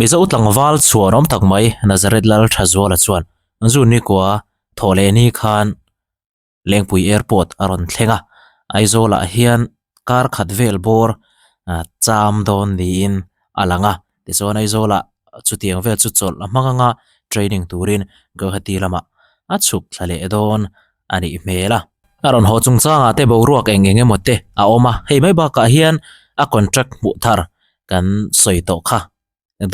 Mizo tlangval chhuan awm tak mai Nazareth Lal Thazuala chuan June nikua thawh leh ni khan Lengpui Airport a rawn thleng a, Aizawlah hian kar khat vel bawr cham dawn niin a lang a, tichuan Aizawlah chutiang vel chu chawlh a hmang anga training turin Guwahati lamah a chhuk thla leh dawn a nih hmel a. A rawn haw chungchangah te boruak eng eng emaw te a awm a, hei mai bakah hian a contract hmuh thar kan sawi tawh kha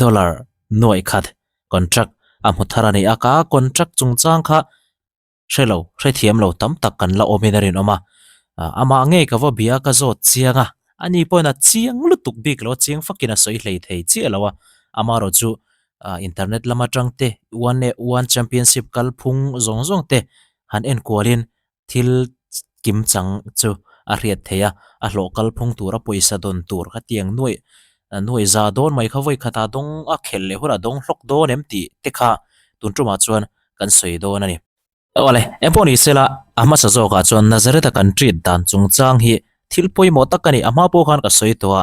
dollar nuaih khat contract a hmu thar a ni a, ka contract chungchang kha hre lo, hrethiam lo tam tak kan la awmin a rinawm a, amah ngei ka va bia ka zawt chiang a, ani pawhin a chiang lutuk bik lo a, chiang fakin a sawi hlei thei chiah lo a, amaherawh chu internet lam atang te one one championship kalphung zawng zawng te han enkualin thil kim chang chu a hriat theih a, a hlawh kalphung tura pawisa dawn tur khatiang nuaih nuaih za dawn mai kha vawi khatah dawng a khelh leh hunah dawng hlawk dawn em tih te kha tun tumah chuan kan sawi dawn a ni. Awle, eng pawh ni sela, a hmasa zawkah chuan Nazareth-a kan treat dan chungchang hi thil pawimawh tak a ni. A hma pawh khan ka sawi tawh a,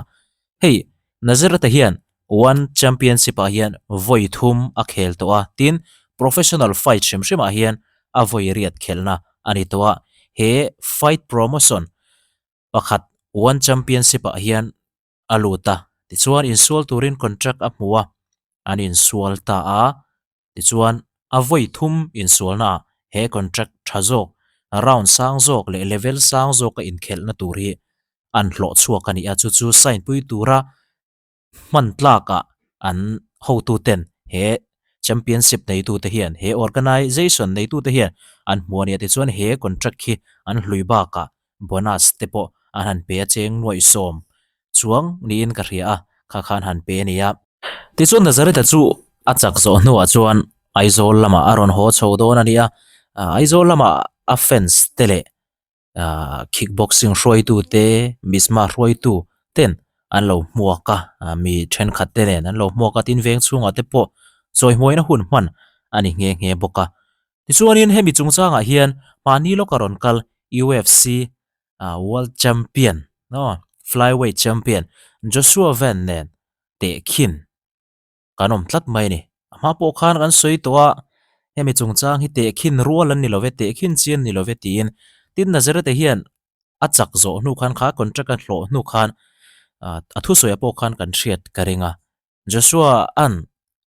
hei Nazareth-a hian One Championship-ah hian vawi thum a khel tawh a, tin professional fight hrim hrimah hian a vawi riat khelhna a ni tawh a. He fight promotion pakhat One Championship-ah hian a lut a, tichuan insual turin contract a hmu a, an insual ta a. Tichuan, a vawi thum insualnaah he contract tha zawk, round sang zawk leh level sang zawka inkhelhna tur hi an hlawh chhuak a ni a, chu chu sign pui tura hman tlakah an hotuten he championship neitute hian, he organisation neitute hian an hmu a ni a. Tichuan, he contract hi an hlui bakah bonus te pawh an han pe a, cheng nuaih sawm chuang niin ka hria a, kha khan han pe a ni a. Tichuan Nazareth-a chu a chak zawh hnuah chuan Aizawl lamah a rawn haw chho dawn a ni a, Aizawl lamah a fans te leh kickboxing hruaitu te, Misma hruaitu ten an lo hmuak a, mi thenkhat te nen an lo hmuak a, tin veng chhungah te pawh chawihmawina hun hman a ni nghe nghe bawk a. Tichuanin hemi chungchangah hian mahni lawka rawn kal UFC World Champion Flyweight Champion Joshua Van nen tehkhin kan awm tlat mai a ni. A hma pawh khan kan sawi tawh a, hemi chungchang hi tehkhin rual an ni lo ve, tehkhin chi an ni lo ve tiin. Tin, Nazareth-a hian a chak zawh hnu khan kha contract a hlawh hnu khan a thusawiah pawh khan kan hriat ka ring a. Joshua-a'n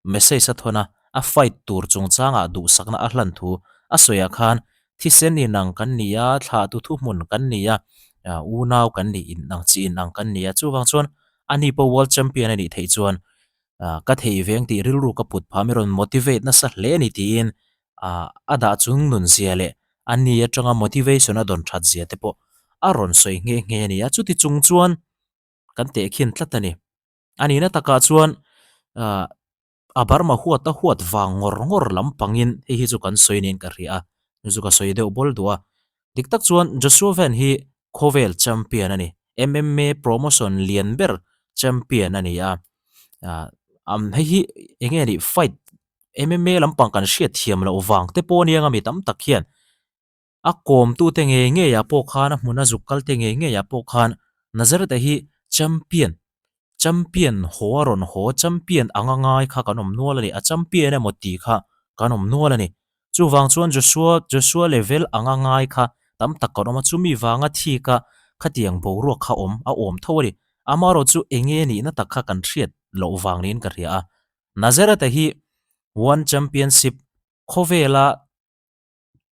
message a thawn a, a fight tur chungchangah duhsakna a hlan thu a sawiah khan thisen inang kan ni a, thlahtu thuhmun kan ni a, unau kan nih inang chi inang kan ni a, chuvang chuan ani pawh world champion a nih theih chuan ka thei veng tih rilru ka put phah mi rawn motivate nasa hle a ni tiin a dah chung nunzia leh ani atanga motivation a dawn that zia te pawh a rawn sawi nghe nghe a ni a, chuti chung chuan kan tehkhin tlat a ni. A nihna takah chuan ah a Burma huat a huat vang ngawr ngawr lampangin hei hi chu kan sawi niin ka hria a, chu chu ka sawi deuh bawl duh a. Dik tak chuan Joshua Van hi khawvel champion a ni, MMA promotion lian ber champion a ni a, ah am hei hi eng nge nih fight MMA lampang kan hriat thiam loh vang te pawh ania mi tam tak hian A kawmtute ngei ngeiah pawh khan, a hmuna zuk kalte ngei ngeiah pawh khan Nazareth-a hi champion, champion haw a rawn haw, champion anga ngai kha kan awm nual a ni, a champion emaw tih kha kan awm nual a ni. Chuvang chuan Joshua, Joshua level anga ngai kha tam tak kan awm a, chumi vanga thika khatiang boruak kha awm, a awm tho a ni. Amaherawh chu enge nihna tak kha kan hriat loh vang niin ka hria a. Nazareth-a hi One Championship khawvela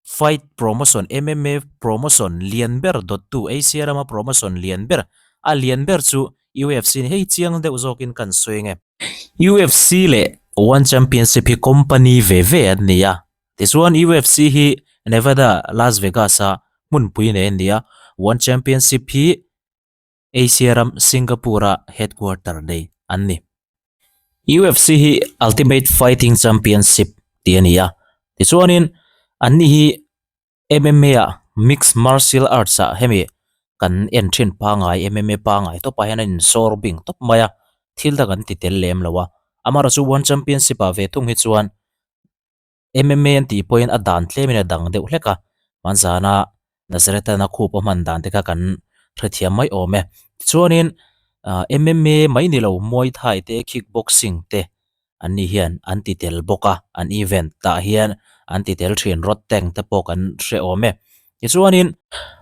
Fight promotion, MMA promotion lian ber dawttu Asia rama promotion lian ber, a lian ber chu UFC a ni. Hei chiang deuh zawkin kan sawi ang e. UFC leh One Championship hi company ve ve an ni a, tichuan UFC hi Nevada, Las Vegas-a hmunpui nei an ni a, One Championship hi Asia ram Singapore-a headquarter nei an ni. UFC hi Ultimate Fighting Championship tih a ni a, tichuanin anni hi MMA-ah Mixed Martial Arts-ah hemi kan en thin pangngai MMA pangngai tawpah hian an insawr bing tawp mai a, thil dang an ti tel lem lo a. Amaherawhchu One Championship-ah ve thung hi chuan MMA an tih pawhin a dan tlemin a dang deuh hlek a, hmanzana Nazareth-an a khup a hman dan te kha kan hrethiam mai awm e. Tichuanin MMA mai ni lo Muay Thai te, Kickboxing te. An ni hian an ti tel bawk a, an event tah hian an ti tel thin rod tank te pawh kan hre awm e. Tichuanin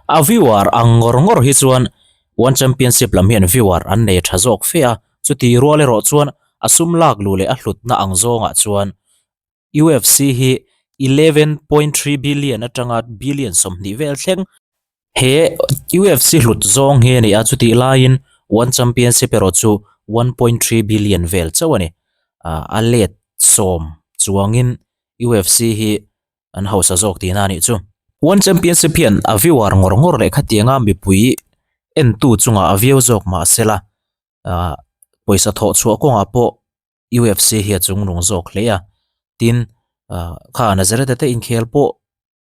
a viewer ang ngawr ngawr hi chuan One Championship lam hian viewer an nei tha zawk fe a, chuti rual erawh chuan a sum lak luh leh a hlutna ang zawngah chuan UFC hi 11.3 billion atanga billion 20 vel thleng He UFC hlut zawng hi a ni a, chutih laiin One Championship erawh chu 1.3 billion vel chauh a ni. A let sawm chuangin UFC hi an hausa zawk tihna a nih chu. One Championship hian a viewer ngawr ngawr leh khatianga mipui entu chungah a view zawk mah sela, pawisa thawh chhuah kawngah pawh UFC hi a chungnung zawk hle a. Tin, kha Nazareth-a te inkhel pawh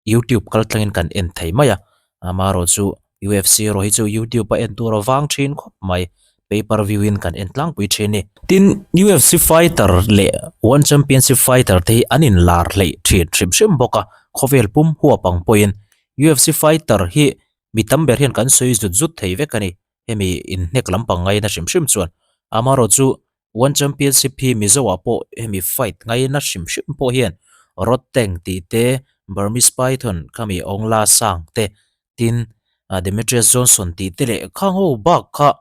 YouTube kal tlangin kan en thei mai a, amaherawh chu UFC erawh hi chu YouTube a en tur a vang thin khawp mai, pay per view in kan en tlangpui thin a ni. Tin, UFC fighter leh One Championship fighter te hi an inlar hleih thin hrim hrim bawk a, khawvel pum huap ang pawhin UFC fighter hi mi tam ber hian kan sawi zut zut thei vek a ni, hemi inhnek lampang ngaina hrim hrim chuan. Amaherawh chu One Championship hi Mizo ah pawh hemi fight ngaina hrim hrim pawh hian Rod Tank tih te, Burmese Python khami Aung La Sang te, tin Demetrious Johnson tih te leh khang ho bak kha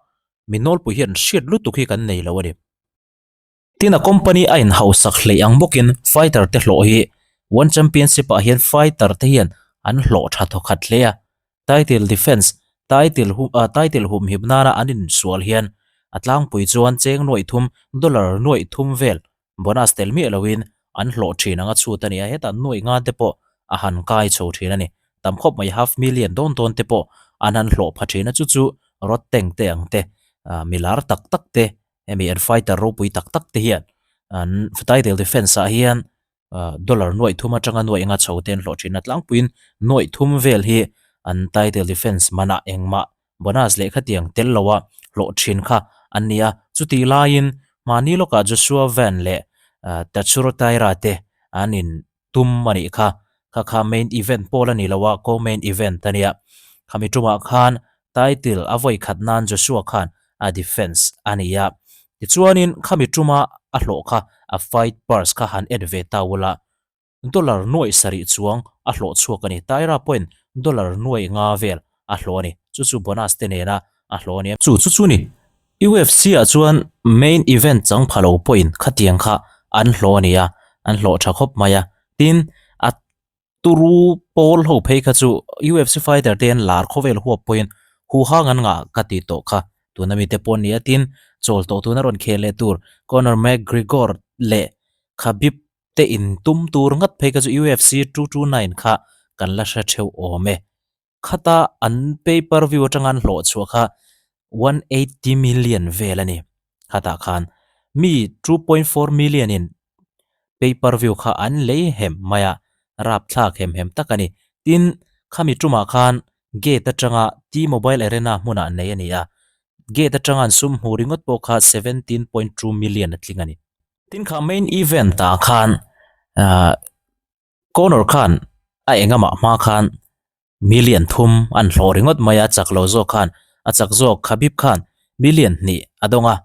mi nawlpui hian hriat lutuk hi kan nei lo a ni. Tin a company a inhausak hleih ang bawkin fighter te hlawh hi One Championship ah hian fighter te hian an hlawh tha thawkhat hle a, Title defense, Title hum ah title humhim nana an insual hian a tlangpui chuan cheng nuaih thum, dollar nuaih thum vel bonus tel miah loin an hlawh thin anga chhut a ni a, hetah nuaih nga te pawh a han kai chho thin a ni. Tam khawp mai half million dawn dawn te pawh an han hlawh pha thin a, chu chu rod tank te ang te, milar tak tak te, hemi an fighter ropui tak tak te hian an title defense ah hian Dollar nuaih thum atanga nuaih enga chho te an hlawh thin a tlangpuiin nuaih thum vel hi an title defense manah engmah bonus leh khatiang tel loa hlawh thin kha an ni a, chutih laiin mahni lawkah Joshua Van leh Tatsuro Taira te an in tum a nih kha, kha kha main event pawl a ni lo a, co-main event a nia, khami tumah khan title a vawi khat nan Joshua khan a defense a ni a. Tichuanin khami tuma a hlawh kha a fight purse kha han en ve ta ula, dollar nuaih sarih chuang a hlawh chhuak a ni. Tyra pawhin dollar nuaih nga vel a hlawh a ni. Chu chu bonus te nena a hlawh a ni. Chu chu chu ni. UFC ah chuan main event chang pha lo pawhin khatiang kha an hlawh a ni a, an hlawh tha khawp mai a. Tin, a Turu pawl ho phei kha chu UFC fighter te an lar khawvel huap pawhin huhang an ngah ka tih tawh kha. Tuna mite pawh nia tin chawl tawh tuna rawn khel leh tur Conor McGregor leh Khabib te in tum tur ngat phei kha chu UFC 229 kha kan la hre theuh awm e. Khata an pay per view atanga an hlawh chhuah kha 180 million vel a ni. Khatah khan mi 2.4 million in pay per view kha an lei hem mai a, rapthlak hem hem tak a ni. Tin, khami tumah khan gate atanga T-Mobile Arena hmunah nei a ni a, gate atanga an sum hmu ringawt pawh kha 17.2 million a tling a ni. Tin, kha main event ah khan ahh Conor khan a engamah hma khan million thum an hlawh ringawt mai a, chak lo zawk khan a chak zawk Khabib khan million hnih a dawng a.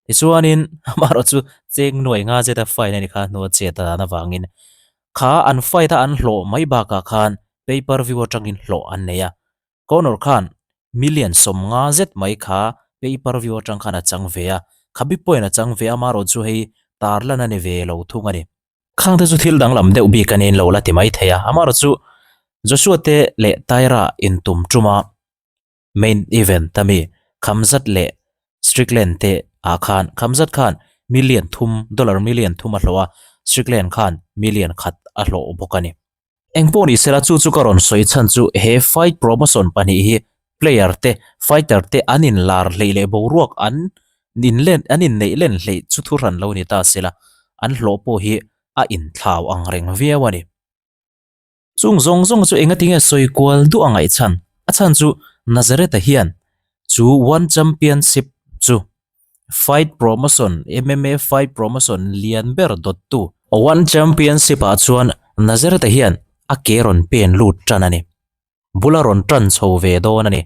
Tichuanin amaherawh chu cheng nuai nga zeta fine a ni kha hnua chet a dan avangin kha an fight a an hlawh mai bakah khan pay per view atangin hlawh an nei a. Conor khan million 50 zet mai kha pay per view atang khan a chang ve a, Khabib pawhin a chang ve a, amaherawh chu hei tarlan a ni ve lo thung a ni. Khang te chu thil danglam deuh bik a niin lo la ti mai thei a, amaherawh chu Joshua te leh Tyra intum tuma main event a mi Khamzat leh Strickland te ah khan Khamzat khan million thum dollar million thum a hlawh a, Strickland khan million khat a hlawh bawk a ni. Engpawh ni sela chu chu ka rawn sawi chhan chu he fight promotion pahnih hi player te, fighter te an inlar hleih leh boruak an inlen an inneih len hleih chu thu hran lo ni ta sela an hlawh pawh hi a inthlau ang reng viau a ni. Chung zawng zawng chu engatinge sawi kual duh a ngaih chhan? A chhan chu Nazareth-a hian chu One Championship chu Fight Promotion, MMA Fight Promotion lian ber dawttu. One Championship ah chuan Nazareth-a hian a ke rawn pen lut tan a ni. Bula rawn tan chho ve dawn a ni.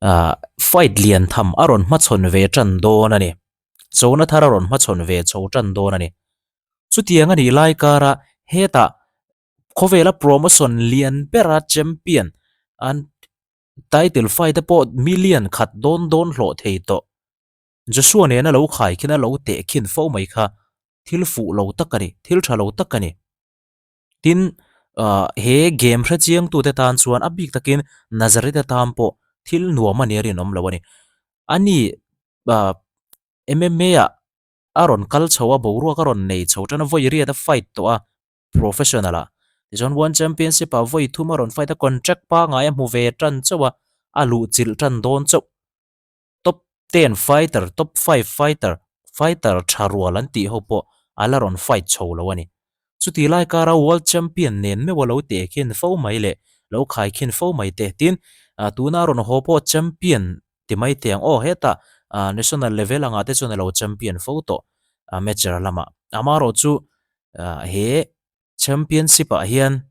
Ahh fight lian tham a rawn hmachhawn ve tan dawn a ni. Chona thar a rawn hmachhawn ve chho tan dawn a ni. Chutiang a nih lai kara hetah khawvela promotion lian bera champion an title fight te pawh million khat dawn dawn hlawh thei tawh. Joshua nena lo khai khin a lo teh khin fo mai kha thil fuh lo tak a ni, thil tha lo tak a ni. Tin, ah he game hre chiang tute tan chuan a bik takin Nazareth atan pawh thil nuam a nia rinawm lo a ni. Ani ah MMA ah a rawn kal chho a, boruak a rawn nei chho tan a, vawi riat a fight tawh a professional ah. Tichuan One Championship ah vawi thum a rawn fight a, contract pangngai a hmu ve tan chauh a, a luhchilh tan dawn chauh. Top ten fighter, top five fighter, fighter tha rual an tih ho pawh a la rawn fight chho lo a ni. Chuti lai kara world champion nen meuh a lo teh khin fo mai leh lo khai khin fo mai te. Tin, tuna a rawn haw pawh champion ti mai teh ang aw hetah national level angah te chuan a lo champion fo tawh amateur lamah. Amaherawhchu he championship ah hian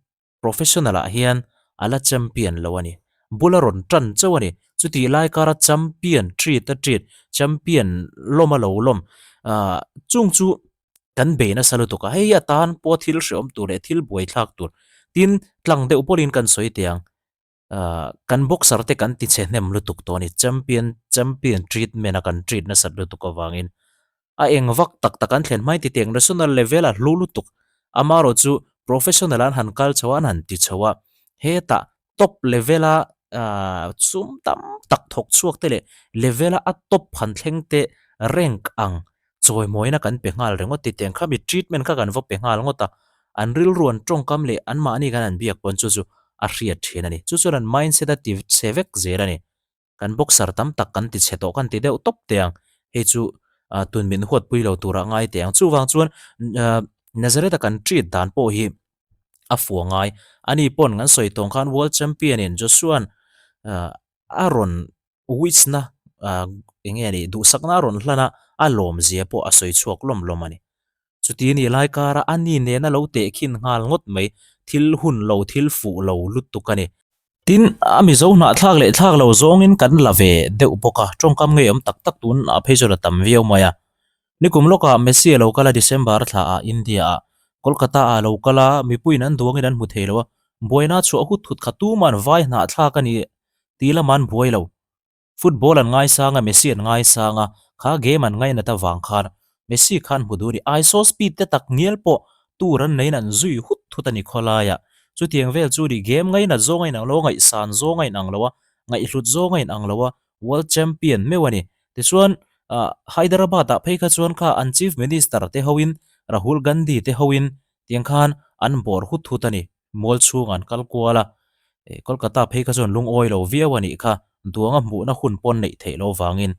Professional ah hian a la champion lo a ni. Bul a rawn tan chauh a ni. Chutih lai kara champion treat a treat, champion lawm a lo lawm. Ahh chung chu kan bei nasa lutuk a, hei atan pawh thil hrehawm tur leh thil buaithlak tur. Tin, tlang deuh pawhin kan sawi teh ang. Ahh kan boxer te kan ti chhe hnem lutuk tawh a ni. Champion champion treatment a kan treat nasat lutuk avangin A eng vak tak tak an thlen hmai ti teng national level a hlu lutuk. Amaherawh chu professional an han kal chho a, an han ti chho a. Hetah top level a sum tam tak thawk chhuak te leh level a a top han thleng te rank ang chawimawina kan pe nghal ringawt ti teng kha mi treatment kha kan va pe nghal ngawt a. An rilru an tawngkam leh anmahni kan han biak pawn chu chu a hriat thin a ni. Chu chuan an mindset a ti chhe vek zel a ni. Kan boxer tam tak kan ti chhe tawh kan ti deuh tawp teh ang. Hei chu tun min huat pui lo turah ngai teh ang. Chuvang chuan Nazareth a kan treat dan pawh hi a fuh a ngai. Ani pawn kan sawi tawng khan World Champion in Joshua'n a rawn wish na eng nge ni duhsakna a rawn hlan a, a lawm zia pawh a sawi chhuak lawm lawm a ni. Chuti ni lai kara a ni nena lo tehkhin nghal ngawt mai thil hun lo thil fuh lo lutuk a ni. Tin, a Mizo hnahthlak leh thlak lo zawngin kan la ve deuh bawk a, tawngkam ngei awm tak tak tun ah phei chuan a tam viau mai a. Nikum lawkah Messi a lo kal a December thla ah India ah, Kolkata ah a lo kal a, mipuiin an duangin an hmu thei lo a, buaina chhuah hut hut kha tuman vai hnahthlak a ni tih lamah an buai lo. Football an ngaisang a, Messi an ngaisang a, kha game an ngainat avang khan Messi khan hmu duh a ni. I saw speed te tak ngial pawh tour an neiin an zui hut hut a ni khawlaiah. Chutiang vel chu ni game ngainat zawng a inang lo a, ngaihsan zawng a inang lo a, ngaihhlut zawng a inang lo a, World Champion meuh a ni. Tichuan Hyderabad ah phei kha chuan kha an Chief Minister te hoin Rahul Gandhi te hoin tiang khan an bawr hut hut a ni. Mual chhung an kal kual a, Kolkata phei kha chuan lungawi lo viau a nih kha, duanga hmuhna hun pawn neih theih loh vangin.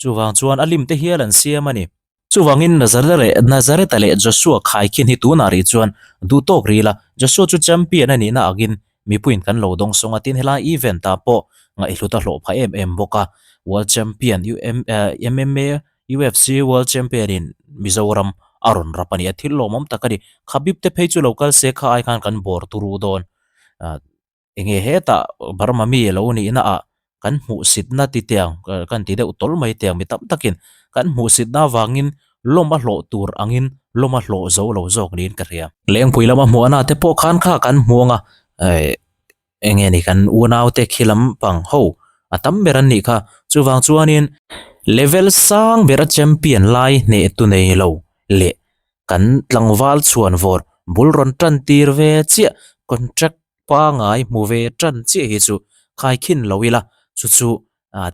Chuvang chuan a lim te hial an siam a ni. Chuvangin Nazareth-a leh Joshua khaikhin hi tunah rih chuan duh tawk rih la, Joshua chu champion a nihna angin mipuiin kan lo dawng sawng a, tin helai event-ah pawh ngaihhlut a hlawh phah em em bawk a, World Champion MMA UFC World Champion in Mizoram a rawn rap a ni a, thil lawmawm tak a ni. Khabib te phei chu lo kal se kha ai khan kan bawr turu dawn. Enge hetah Burma mi lo nihna ah kan hmuhsitna ti tiang kan ti deuh tawl mai tiang mi tam takin kan hmuhsitna avangin lawm a hlawh tur angin lawm a hlawh zo lo zawk niin ka hria. Lengpui lama hmuhna te pawh khan kha kan hmuang a, Eng nge ni kan unaute khi lampang ho a tam ber an nih kha. Chuvang chuanin level sang bera champion lai hneh tu nei lo leh kan tlangval chhuan vawr bul rawn tan tir ve chiah contract pangai hmu ve tan chiah hi chu khaikhin lo ila chu chu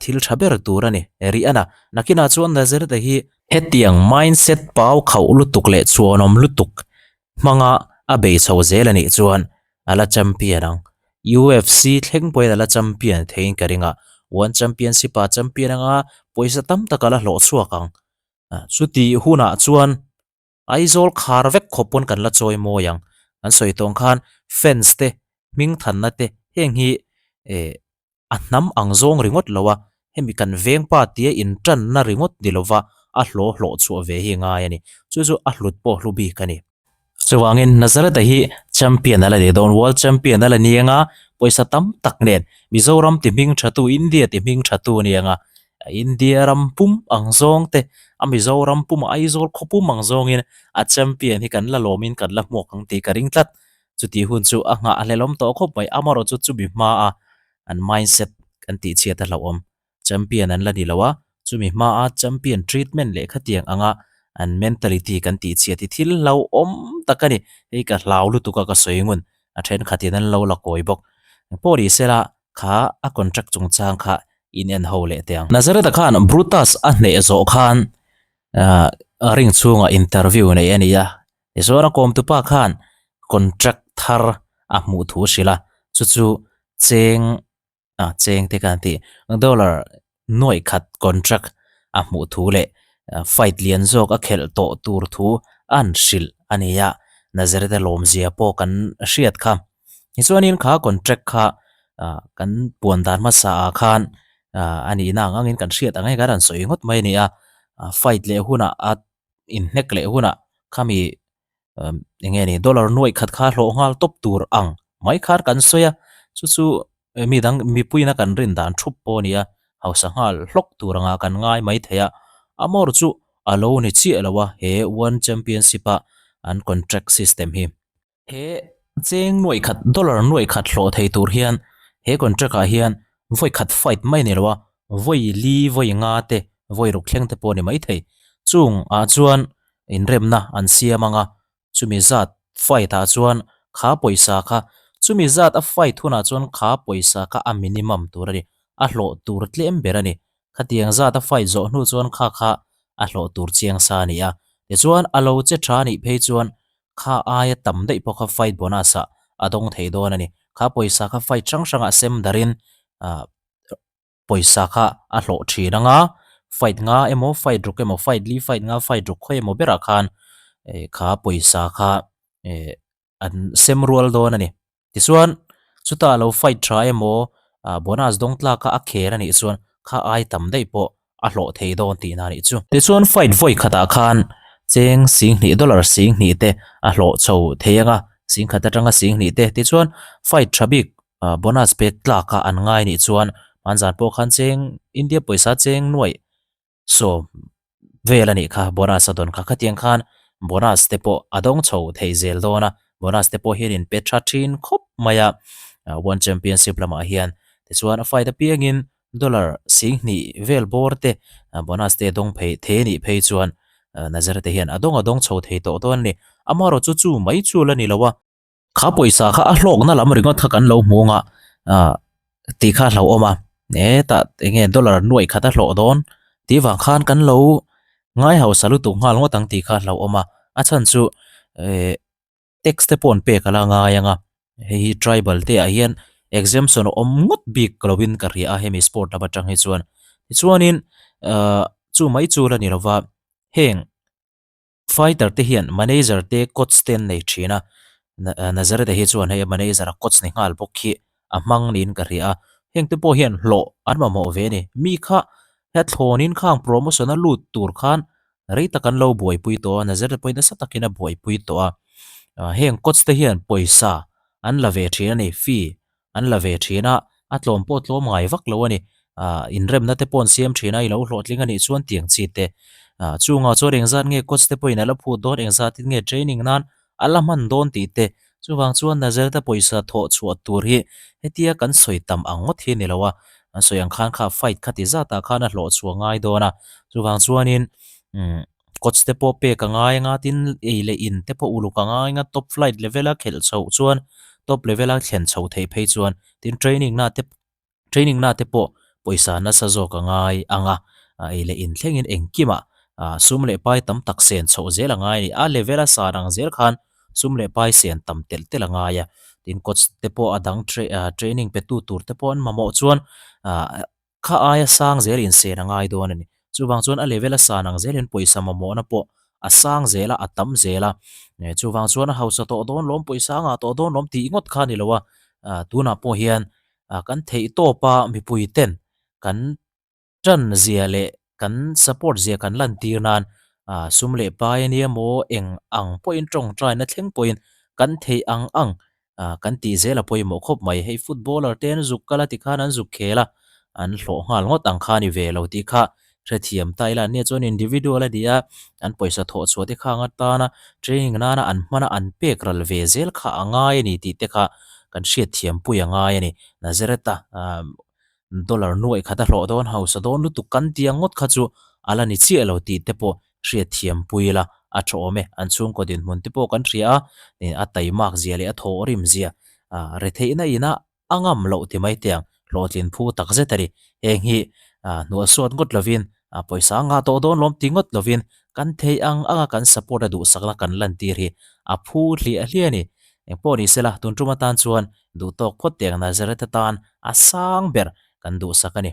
thil tha ber tur a ni. Rihanna nakinah chuan Nazareth-a hi hetiang mindset pau khauh lutuk leh chhuanawm lutuk hmanga a bei chho zel a nih chuan a la champion ang. UFC thleng pawhin a la champion theiin ka ring a, One Championship ah champion anga pawisa tam tak a la hlawh chhuak ang. Chuti hunah chuan Aizawl khar vek khawp pawn kan la chawi mawi ang. Kan sawi tawng khan fans te, hmingthanna te heng hi eh a hnam ang zawng ringawt lo a, hemi kan vengpa tia intanna ringawt ni lova a hlawh hlawh chhuah ve hi ngai a ni. Chu chu a hlut pawh hlu bik a ni. Chuvangin Nazareth-a hi champion a la ni dawn, world champion a la ni anga, pawisa tam tak nen Mizoram ti hming tha tu, India ti hming tha tu a ni anga. India ram pum ang zawng te, a Mizoram pum Aizawl khaw pum ang zawngin a champion hi kan la lawmin kan la hmuak ang tih ka ring tlat. Chutih hun chu a nghah hlelawm tawh khawp mai. Amaherawh chu chumi hmaa an mindset kan tih chhiat a hlauhawm. Champion an la ni lo a, chumi hmaa champion treatment leh khatiang anga an mentality kan tih chhiat hi thil hlauhawm tak a ni. Hei ka hlau lutuk a ka sawi ngun, a thenkhatin an lo la kawi bawk. Pawh ni sela kha a contract chungchang kha in en ho leh teh ang. Nazareth-a khan Brutus a hneh zawh khan ring chhungah interview nei a ni a, tichuan a kawmtupa khan contract thar a hmuh thu a hrilh a, chu chu cheng a cheng te khan tih dollar nuaih khat contract a hmuh thu leh fight lian zawk a khelh tawh tur thu a an hrilh a ni a, Nazareth-a lawmzia pawh kan hriat kha. Tichuanin kha contract kha ah kan puan dan hmasa ah khan ah a nihna ang angin kan hriat ang e kan rawn sawi ngawt mai a ni a, fight leh hunah a inhnek leh hunah khami eng nge ni dollar nuaih khat kha hlawh nghal tawp tur ang mai khan kan sawi a, chu chu mi dang mipuiin a kan rin dan thup pawh a ni a, hausa nghal hlawk tur anga kan ngai mai thei a, a mawr chu a lo ni chiah lo a he one championship a an contract system hi. He cheng nuaih khat dollar nuaih khat hlawh thei tur hian he contract ah hian vawi khat fight mai a ni lo a, vawi li vawi nga te vawi ruk thleng te pawh a ni mai thei. Chung ah chuan inremna an siam ang a, chumi zat fight ah chuan kha pawisa kha chumi zat a fight hunah chuan kha pawisa kha a minimum tur a ni, a hlawh tur tlem ber a ni. Khatiang zat a fight zawh hnu chuan kha kha a hlawh tur chiang sa a ni a, tichuan a lo che tha nih phei chuan Kha aia tam daih pawh kha fight bonus ah a dawng thei dawn a ni. Kha pawisa kha fight hrang hrang ah sem darin ah pawisa kha a hlawh thin ang a, fight nga emaw fight ruk emaw fight li fight nga fight ruk khawi emaw berah khan eh kha pawisa kha eh an sem rual dawn a ni. Tichuan, chutah lo fight tha emaw, bonus dawng tlaka a kher a nih chuan kha ai tam daih pawh a hlawh thei dawn tihna a nih chu. Tichuan, fight vawi khatah khan cheng singhnih dollar singhnih te a hlawh chho thei ang a, singkhat atanga singhnih te. Tichuan, fight tha bik bonus pek tlaka an ngai nih chuan hmanzan pawh khan cheng India pawisa cheng nuaih Sawm vel a nih kha bonus a dawn kha. Khatiang khan bonus te pawh a dawng chho thei zel dawn a, bonus te pawh hian in pe tha thin khawp mai a, One Championship lamah hian. Tichuan a fight apiangin dollar singhnih vel bawr te bonus te a dawng phei thei a nih phei chuan Nazareth hian a dawng a dawng chho thei tawh dawn a ni. Amaherawhchu chu mai chu la ni lo a. Kha pawisa kha a hlawkna lam ringawt kha kan lo hmu ang a, ah tih kha a hlauhawm a, hetah eng nge dollar nuaih khat a hlawh dawn tih vang khan kan lo ngai hausa lutuk nghal ngawt ang tih kha a hlauhawm a, a chhan chu eh tax te pawh an pek a la ngai ang a, hei hi tribal te ah hian exemption a awm ngawt bik lo in ka hria a hemi sport lam atang hi chuan, tichuanin ah chu mai chu la ni lova heng. Fighter te hian manager te coach te an nei thin a, Nazareth-a hi chuan hei a manager a coach ni nghal bawk hi a hmang niin ka hria a, heng te pawh hian hlawh an mamawh ve a ni. Mi kha he thlawnin khang promotion a lut tur khan rei tak an lo buaipui tawh a, Nazareth pawhin nasa takin a buaipui tawh a, heng coach te hian pawisa an la ve thin a ni, fee an la ve thin a, a tlawm pawh tlawm ngai vak lo a ni. Aaa inremna te pawh an siam thin a, i lo hlawhtling a nih chuan tiang chi te. Aaa chungah chuan engzat nge coach te pawhin a la phut dawn, engzatin nge training nan a la hman dawn tih te. Chuvang chuan Nazareth-a pawisa thawh chhuah tur hi hetia kan sawi tam ang ngawt hi a ni lo a, an sawi ang khan kha fight khati zatah khan a hlawh chhuah ngai dawn a. Chuvang chuanin umm. Coach te pawh pek a ngai anga tin ei leh in te pawh uluk a ngai anga top flight level a khelh chhoh chuan top level a thlen chhoh theih phei chuan tin training na te training na te pawh pawisa nasa zawk a ngai anga ei leh in thlengin engkimah ah sum leh pai tam tak sen chhoh zel a ngai a ni. A level a san ang zel khan sum leh pai sen tam telh telh a ngai a tin coach te pawh a dang training pe tu tur te pawh an mamawh chuan ah Kha aia sang zel insen a ngai dawn a ni. Chuvang chuan a level a san ang zelin pawisa mamawhna pawh a sang zel a, a tam zel a. Chuvang chuan a hausa tawh dawn lawm, pawisa a ngah tawh dawn lawm tih ngawt kha a ni lo a. Tunah pawh hian kan theih tawpa mipui ten kan tan zia leh kan support zia kan lantir nan sum leh pai a nia maw eng ang pawhin tawngtaina thleng pawhin kan theih ang ang kan tih zel a pawimawh khawp mai. Hei footballer te an zuk kal a tikhan an zuk khel a. an hlawh nghal ngawt ang kha a ni ve lo tih kha hrethiam ta ila nia chuan individual a ni a, an pawisa thawh chhuah te khang atana training nana an hmana an pek ral ve zel kha a ngai a ni tih te kha kan hriatthiam pui a ngai a ni. Nazareth-a dollar nuaih khat a hlawh dawn hausa dawn lutuk kan tih ang ngawt kha chu a la ni chiah lo tih te pawh hriatthiam pui ila a tha awm e. An chhungkaw dinhmun te pawh kan hria a, a taimak zia leh a thawhrim zia retheihna ina a ngam loh ti mai teh ang, hlawhtlin phu tak zet a ni. Heng hi hnualsuat ngawt lovin, pawisa a ngah tawh dawn lawm ti ngawt lovin kan theih ang anga kan support a duhsakna kan lantir hi a phu hliah hliah a ni. Engpawh ni sela, tun tum atan chuan duhtawk phawt teh ang Nazareth atan a sang ber kan duhsak a ni.